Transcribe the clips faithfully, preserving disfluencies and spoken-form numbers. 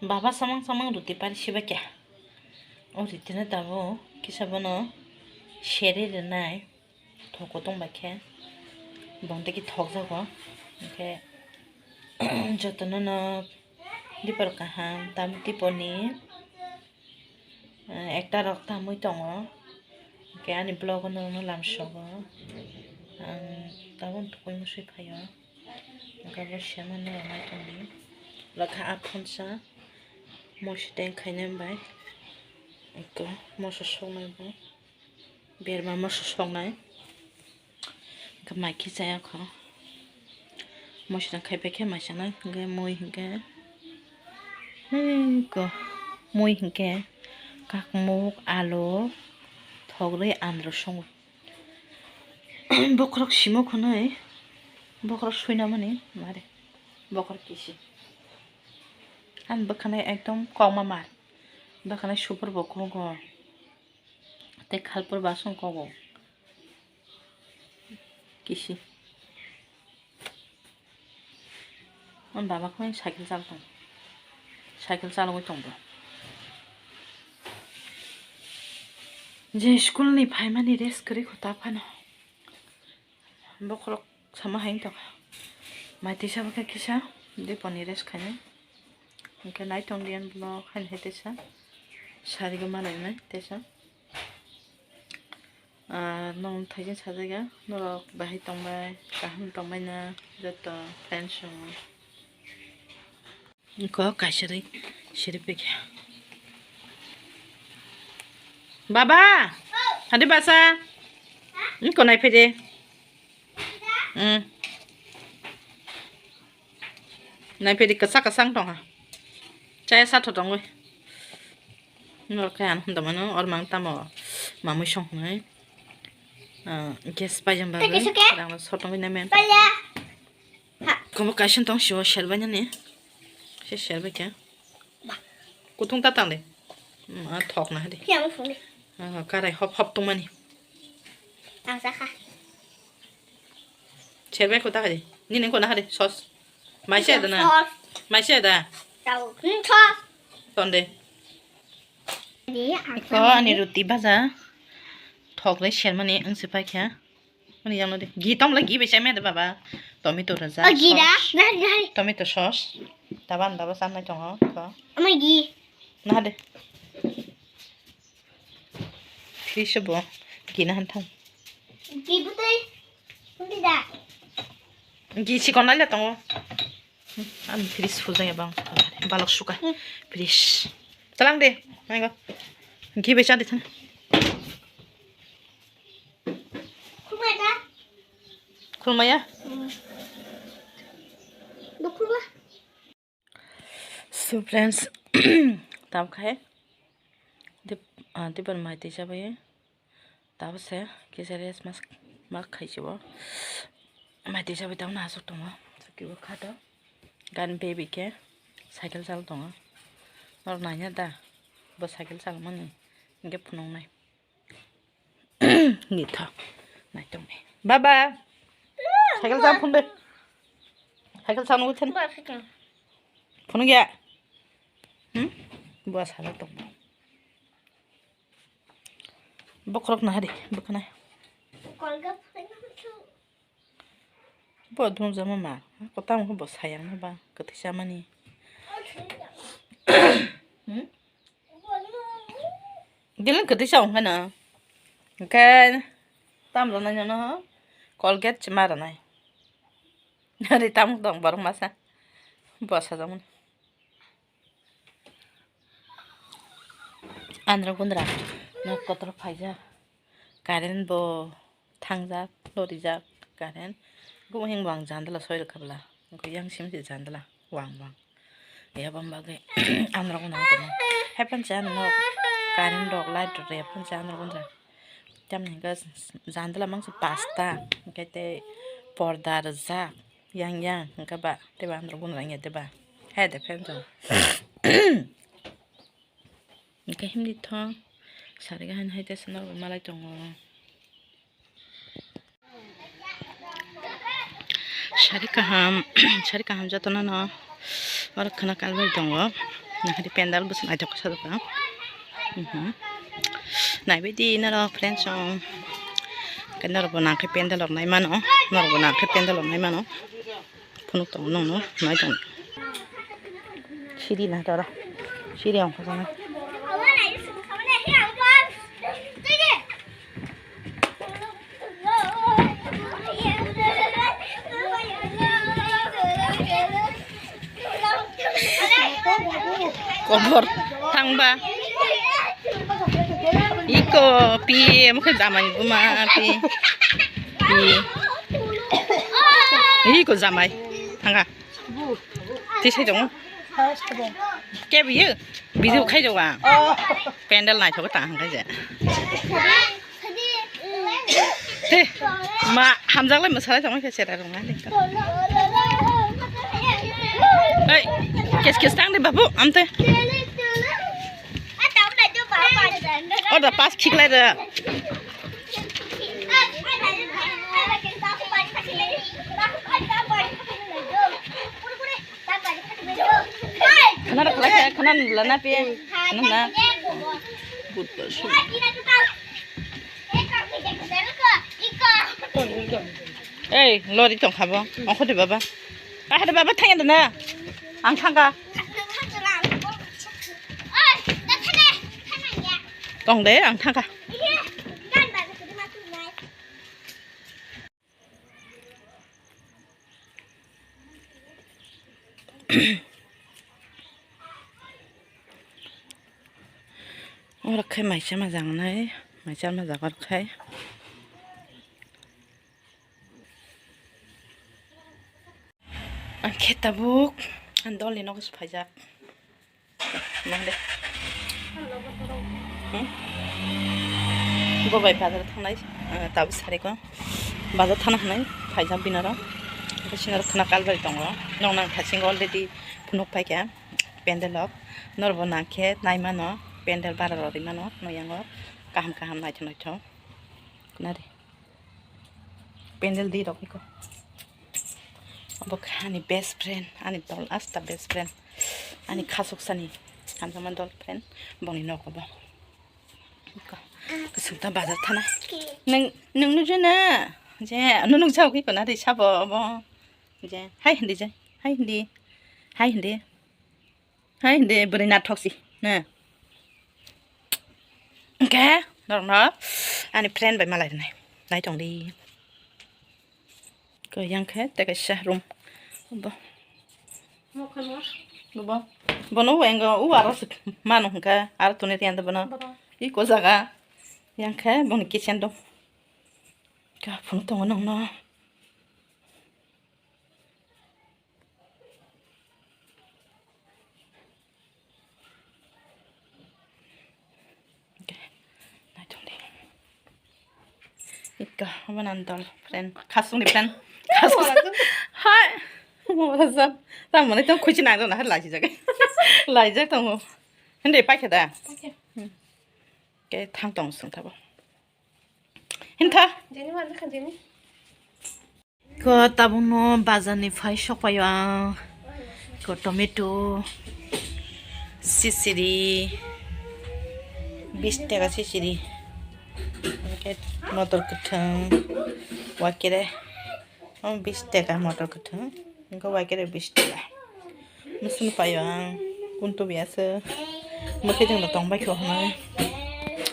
Baba samang samang ruti pari siba kya. O ruti no tabuk kisa bono seri rwnai. Thok kutung bai khe. Bong tei ki thok jago. Hwnkhe jotono no dipor kaham tam dipor ni. Eh, ekta rok tamwi tongo. Hwnkhe ani vlog o norokno lamsogo. Ang tabuk tukui musui phaio. Hwnkhe bo sema norok nai tongdi. Lakha aphunsa. Mosi teng khainai bai. Ekko moso soknai bai. Berma moso soknai. Hwnkhe mai khe chaya kho. Moso teng khai pai khe mai chanai. Hwnkhe mui hwnkhe. Hei ko. Mui hwnkhe. Kakmuk, alu, thok rwi andro songo. Bokhorok simo khwnwi. Bokhorok suinamani. Mare. Bokhorok kisi. Ang bwkhanai ekdom kokma mar. Bwkhanai super bo kogo. Tei khalpur basong kogo. Kisi. Ang baba khe cycle chal tong. Cycle chalogwi tong bo. Je school ni phaimani rest kwrwi kho ta phano. Bokhorok sama hai tong. Mai tisa bwkha kisa diponi rest khainai. Hwnkhe nai tong diyan vlog haini hai tisa. Sarigo malainai tisa. Ah, nong thaijin sajagya. Norok bahai tongbai, kaham tongbai na joto friends rok. Ko kaisa ri siri pekya. Baba, hadi basa. Ko nai pede. Hmm. Nai pede kasa kasa tong ha. Chaya sa tho tong oi. Norok khe ano hwnda mano or mang tamo mamui song hnai. Ah, gas paijam bagwi. Thank you, Suke. Rang sotong wi nai men. Paya. Ha. Komo kaisa tong siwa shelbai nani. Se shelbai khe. Ba. Kutung ta tang de. Ma thok na de. Phiya mo phung de. Ah, karai hop hop tong mani. Ang sa kha. Shelbai ko ta kha de. Nini ko na kha de sos. Mai se da na. Sos. Mai se da. Tau. Hmm, sos. Ton de. Di, ang Ko sa ani ni. Ruti baja. Thok le shelmani ang se pai kha. Ani yang de. Gi tong le gi be chai me de baba. Tomato raja. Oh, gi da. Sauce. Dari, dari. Tomato sauce. Taban baba sam nai tongo. Ko. Ama gi. Na de. Fridge bo. Gi na han thang. Gi butui. Butui da. Gi si kon lai le tongo. Ani fridge fujaya bang. Balok suka. Hmm. Fridge. Talang de. Mai go. Gi be cha de thang. Khulmaya da? Khulmaya? Hmm. Bo khulma. So friends, tam khai. Dip, ah, dipar mai tei chabai. Tabo se kisa rest mas mak khai chibo. Mai tei chabai tam na asuk tongo. Suki bo khato. Gan baby ke cycle chal tongo. Nor nanya da. Bo cycle chal mani. Hingke phunuk nai. Ni tha. Nai tong ni. Baba. Cycle sa phun de. Cycle sa nungwi than. Ba, cycle. Phun ya. Hmm? Bua sala tong. Bokhorok na hari, bokhanai. Kolga phai na. Bo dum jama ma. Ko tamo bo sayang na ba, kwthwi chamani. Hmm? Gilin kwthwi sa wngkha na. Hwnkhe tam rwnai nono Colgate se ma rwnai. Ari tam tong borok masa. Bo sajak mani. Andra gundra nok kotor phaijak. Current bo thangjak, lorijak current. Gumo hing bo ang jandala soi rwkha bwla. Wngkha yang sim se jandala wang wang. Yabang bagwi andra gundra tongma. Haiphano se ano nok current rok, light rok rw haiphano se andra gundra. Tamni hwnkhe jandala mangsa pasta, hwnkhe tei porda rwjak yang yang, hwnkhe ba tei ba andra gundra wngya tei ba. Hai de fan rok. Hwnkhe himdi thong sari gahini hai tesa norok malai tongo. Sari kaham, sari kaham jotono no oro khwna kalbai tongo. Nahari pendal bwswk naithok khe sajak ang. Mhm. Naibaidi norok friends song. Khe norokbo nangkhe pendal rok naimano. Norokbo nangkhe pendal rok naimano. Phunuk tongo nongno nai tongo. Siri na tora. Siri ang khajana. Kobor thangba. Iko pi, mukhe jamai buma pi. Pi. Iko jamai. Thanga. Tisai tongo. Ke biyo? Video khai jawa. Pendal naithok tang hangkai je. Te, ma hamjak lai mwsalai tongma khe sera rwngna. Hei, kes kes tang de babu, amte. Order pass khiklai de. Khana rok khlai khe, khana nula na pe. Khana na. Good person. Ei, lori tong kha bo. Ongkho de baba. Ah, de baba thang ya de na. Ang thang kha. Tong de, ang thang kha. Oro khe maisa majak nai, maisa majak oro khe. Ang khe tabuk ang dolni nogo se phaijak. Nang de. Hmm? Bo bai bazar thangnai, ah, tabuk sari ko. Bazar thana hwnwi phaijak binaro. Omo sinaro khwna kalbari tongo. Nong nang thasingo already phunuk paikha. Pendel rok. Norbo nangkhe naimano. Pendel bara rw rwimano. Noyango. Kaham kaham naithok naithok. Nari. Pendel di rok iko. Obo khe ani best friend, ani dol asta best friend, ani khasuk sani hamjakma dol friend, bongni nogo bo. Iko, kwswk ta bazar thana. Nwng, nwng nukjana? Je, ano nukjagwi iko nari sabo obo. Je, hai hindi je, hai hindi, hai hindi. Hai hindi, bwrwi nathok si, na. Hwnkhe, norokno ani friend bai malai rwnai. Nai tong di. Ko yang khe, tei kaisa room. Bo. Bo. Bono engo, u aro se manu hwnkha, aro tuni riyan da bono. Bono. Iko jaga. Yang khe, boni kitchen do. Ka phone tongo nongno. Naithok di. Ika, obo nang dol friend. Khasungni friend. Khasung. Hai. Mora jam. Tamo ni tong khuchi nang dona hai laijak. Laijak tongo. Hindi paikha da. Paikha. Hmm. Ke thang tong sung thabo. Hintha. Jeni ma khan jeni. Ko tabukno bazarni phai sokpaio ang. Ko tomato, sisiri, bish taka sisiri. Hwnkhe motor kwthwng, wakere, o bish taka motor kwthwng, hwnkhe wakere bish taka. Mwswk paio ang, kuntu biya se. Mwkhai jongno tong bai kho hwnwi.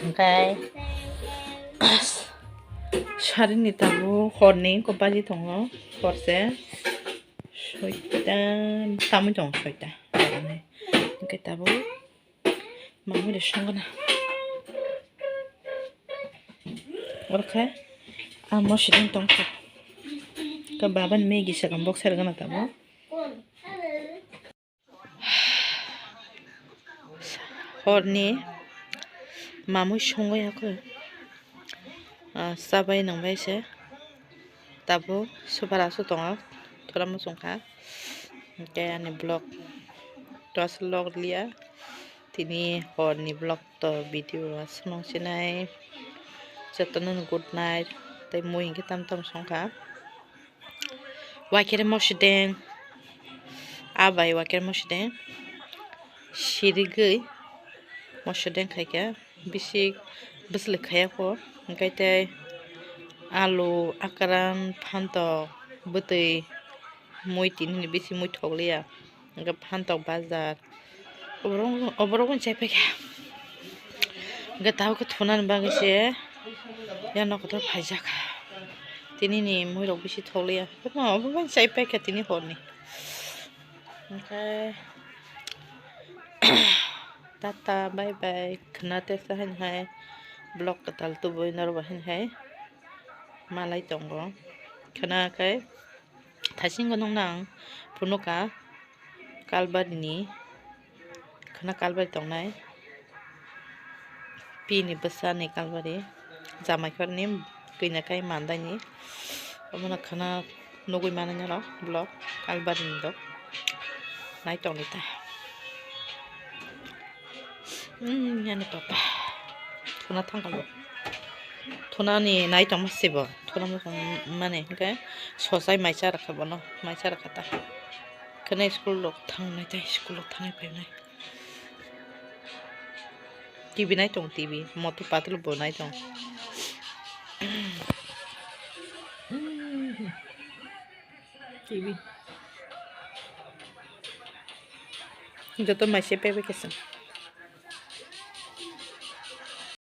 Hwnkhe sarini tabuk horni kok baji tongo, horse soita tamwi tongo, soita. Hwnkhe tabuk mamui rok songna. Oro khe amo siding tongkha. Khe baba ni Maggie sakang bok sergana tabuk. Horni mamui songwi yakhe, ah, chabai nangbai se. Tabuk super aswk tongo, thora muchungkha. Hwnkhe ani vlog to aswk log liya. Tini horni vlog to video aswk nung sinai. Jotono good night. Tei mui hwnkhe tam tam songkha. Wakere mosideng. Abai wakere mosideng. Sirigwi moso deng khaikha, bisi bwswlwi khaiya kho, hwnkhe tei alu, akran, phantok, bwtwi, mui tini hwnwi bisi mui thokliya, hwnkhe phantok bajar oborok, oborok wng chai paikha. Hwnkhe tabuk khe thunani bagwi se ya nokotor phaijak, tinini muirok bisi thokliya, obo bai chai paikha tini horni. Hwnkhe tata, bye bye. Khwna tesa haino hai vlog kwtal tubui norok bai haino hai malai tongo. Khwna khe thaisingo nukna ang phunukha Kalbarini, khwna Kalbari tongnai. Pini bwsani Kalbari, jamai khorni kwina kai mandaini. Omono khwna nugui manai norok vlog Kalbarini rok. Nai tongdi ta. Hmm, yani papa. Thuna thangkalo. Thunani nai tongma sibo. Thuna mokong mani hwnkhe sosai mai cha rwkha bono. Mai cha rwkha ta. Khwna school rok thangnai tei school rok thangwi phainai. T V nai tong, T V. Motu patlu bo nai tong. T V. Joto mai se pebe kesa.